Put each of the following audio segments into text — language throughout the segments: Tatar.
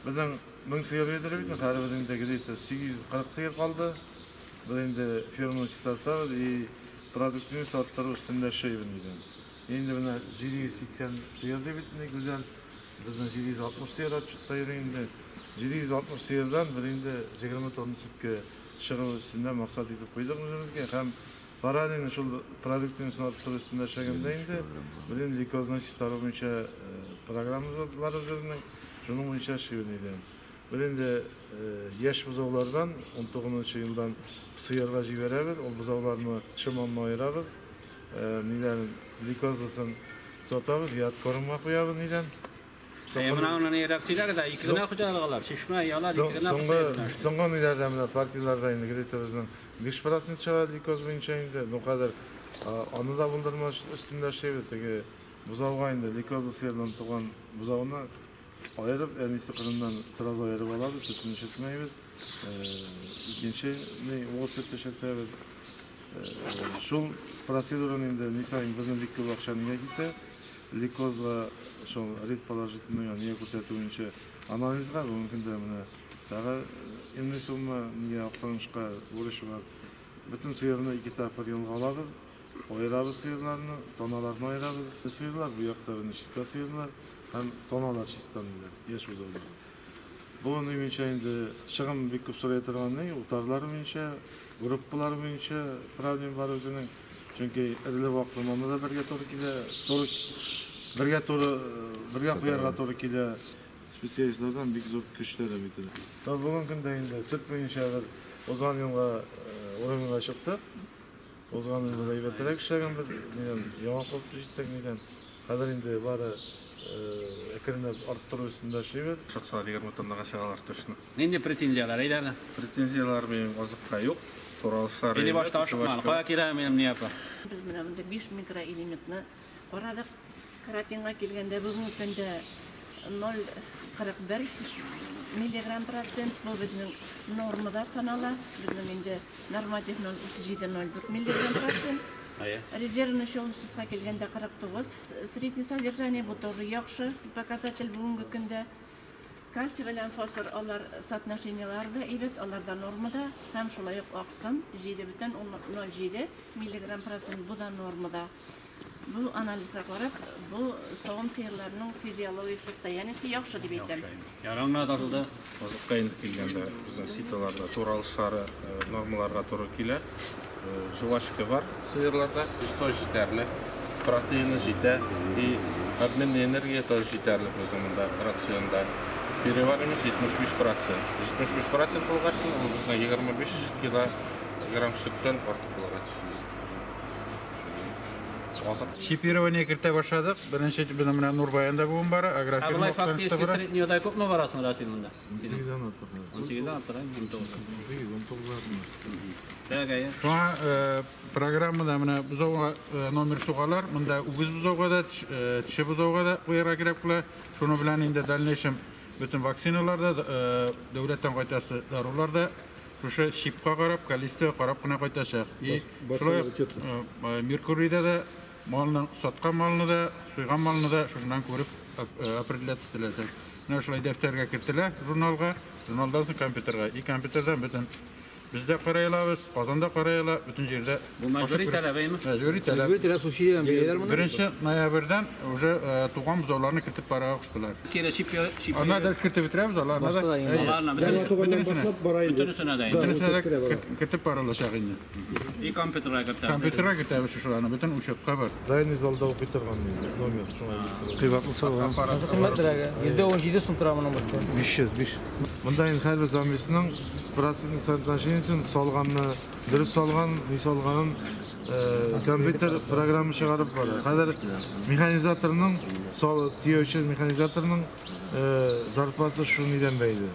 Безнең 1000 сыер бетереп бит, хәзер безнең инде где-то 840 сыер калды. Без инде ферманы чистартабыз и продуктны арттыру өстендә эшлибез инде. Инде менә 780 сыер дип бит инде гүзәл. Безнең 760 сыер отчетта йөри инде. 760 сыердан без инде 20 тонна сөткә чыгу өстендә максат итеп куйдык үзебезгә һәм параллельно шул продуктны арттыру өстендә эшләгәндә инде без инде лейкозны чистару буенча программалар үзебезнең, шуның буенча эшлибез инде. Без инде яшь бозаулардан 19 елдан сыерга җибәрәбез, ул бозауларны шыманны аерабыз, нидән лейкозлысын сатабыз, я кормга куябыз нидән. Менә аны нирәк сөйләр дә, ике генә хуҗалыклар, чишмә, ялар, ике генә сыер. Соңгы ниләрдә менә партияләрдә инде где-то безнең 5% чыга лейкоз буенча инде, бу кадәр аны да булдырмас өстендә эшлибез. Теге бозауга инде лейкозлы сыердан туган бозауны аерып, әнисе кырыннан сразу аерып алабыз, сөтен эчертмәйбез. Икенче угыз сөт эчертәбез. Шул процедураны инде ни саен безнең бик күп акча нигә китә? Лейкозга шул ред положительный нигә күрсәтү буенча анализга бүгенге көндә менә тагы инде сумма нигә актарынышка бурыч бар. Бөтен сыерны ике тапкыр елга алабыз, аерабыз сыерларны, таналарны аерабыз. Сыерлар бу якта безнең чиста сыерлар һәм таналар чиста ниләр, яшь бозаулар. Бу буенча инде чыгым бик күп сорый торган ни, утарлар буенча, группалар буенча проблем бар үзенең. Чөнки эреле ваклы маны да бергә туры килә, бергә туры, бергә куярга туры килә. Специалистлардан бик зур көч таләп ителә. Бүгенге көндә инде сөт буенча бер узган елга уровеньга чыктык. Узган елда әйбәтрәк эшләгәнбез, нидән яңа кылып җиттек нидән. Хәзер инде бары әкренләп арттыру өстендә эшлибез. Шатсалар 20 тоннага чыгалар точно. Нинди претензияләр әйдә? Претензияләр минем азыкка юк. Туралышлар. Или башта ашыкман. Кая килә минем ни апа? Без менә монда 5 микроэлементны карадык. Каротинга килгәндә бүгенге көндә 0,41 миллиграмм процент бу безнең нормада санала. Безнең инде норматив 0,37-0,4 миллиграмм процент. Резервный щелочностька килгәндә 49 средний содержание, бу тоже яхшы показатель бүгенге көндә. Кальций белән фосфор алар соотношениелары да әйбәт, алар да нормада һәм шулай ук аксым 7,07 миллиграмм процент бу да нормада. Бу анализга карап, бу савым сыерларының физиологик состояниесе яхшы дип әйтәм. Яраңна тартылды. Азыкка инде килгәндә безнең ситаларда туралышлары нормаларга туры килә. Жвачка бар сыерларда, что җитәрлек, протеины җитә и обменная энергия тоже җитәрлек безнең монда рационда. Перевариваемость 75%. 75% булгач, ул безнең 25 килограмм сөттән артык булырга тиеш. Азык. Чипирование кертә башладык. Беренче безнең менә Нурбаянда бүген бара, агрофирма. Ә болай фактически среднийда күпме барасың, Расил, монда? 18-дән артык. 18-дән артык, 19. 18, 19. Так, әйе. Шуңа программада менә бозауга номер сугалар, монда үгез бозауга да, теше бозауга да куярга кирәк була. Шуны белән инде дальнейшем бөтен вакциналар да, дәүләттән кайтасы дарулар да шушы чипка карап, количествога карап кына кайтачак. И шулай Меркурийда да малның саткан малны да, суйган малны да шушыннан күреп определять ителәчәк. Менә шулай дәфтәргә кертелә, журналга, журналдан соң компьютерга. И компьютердан бөтен бездә карай алабыз, Казанда карай ала, бөтен җирдә. Бу мәҗбүри таләп, әйеме? Мәҗбүри таләп. Мәҗбүри таләп субсидиядән бирәләр моны. 1 ноябрьдән уже туган бозауларны кертеп барырга куштылар. Кире чип. Аны да кертеп бетерәбез, аларны да. Аларны бөтенесенә дә. Бөтенесенә дә кертеп барылачак инде. И компьютерга кертәбез. Компьютерга кертәбез шушыларны, бөтен учетка бар. Дайный залда укый торган номер. Кыйбатлы салган. Кыйммәтрәге. 17% сум тора моның берсе. 500, 5. Монда инде һәрбер замбисының процентный соотношениесен салганны, дөрес салган, ни салганын компьютер программа чыгарып бара. Хәзер механизаторның, төяүче механизаторның зарплатасы шу нидән бәйле.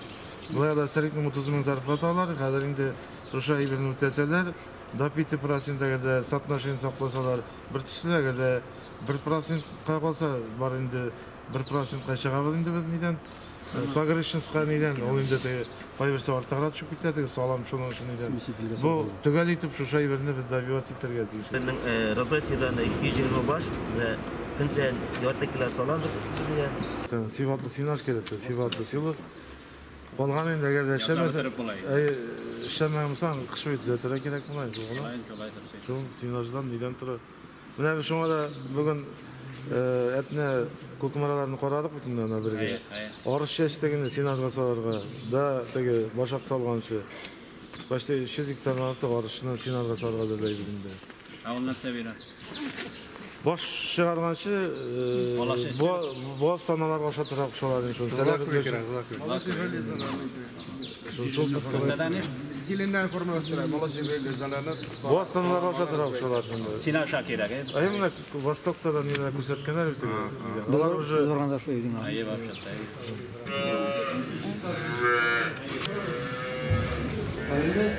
Болай да средний 30 мең зарплата алар, хәзер инде шушы әйберне үтәсәләр, до 5% әгәр дә соотношение сакласалар, бер төсле, әгәр дә 1%-ка калса, бар инде 1%-ка чыгабыз инде без нидән. Погрешностька нидән, ул инде теге кайберсе артыграк төшеп китә, теге салам шуның өчен нидән. Бу төгәл итеп шушы әйберне без добиваться итәргә тиеш. Безнең родной сыерларны 220 баш, менә көн саен ярты кило салам бирә. Сыйфатлы сенаж кирәк, сыйфатлы силос. Калган инде әгәр дә Ясап эшләмәсә, бетереп була инде. әй, эшләмәгән булсаң, кыш буе төзәтергә кирәк була инде, шул гына. Шулай дөрес. Шул сенаждан нидән тора. Менә без шуңа да бүген әтнә кукмараларны карадык бит инде ана бергә. Әйе, әйе. Арыш чәчтек инде сенажга салырга, да теге башак салганчы. Почти 300 гектардан артык арышны сенажга салырга әзерләйбез инде. Ә ул нәрсә бирә? Баш чыгарганчы, буаз таналарга ашатырга кушалар инде шуны. Шул Зеленая формалаштыра, молочный железаларны. Буаз таналарга ашатырга кушалар шунда. Сенаж кирәк, әйе? Әйе, менә Востокта да ниләр күрсәткәннәр бит теге. Алар уже Без барганда шулай иде. Әйе, вообще. Карыйм, карыйм.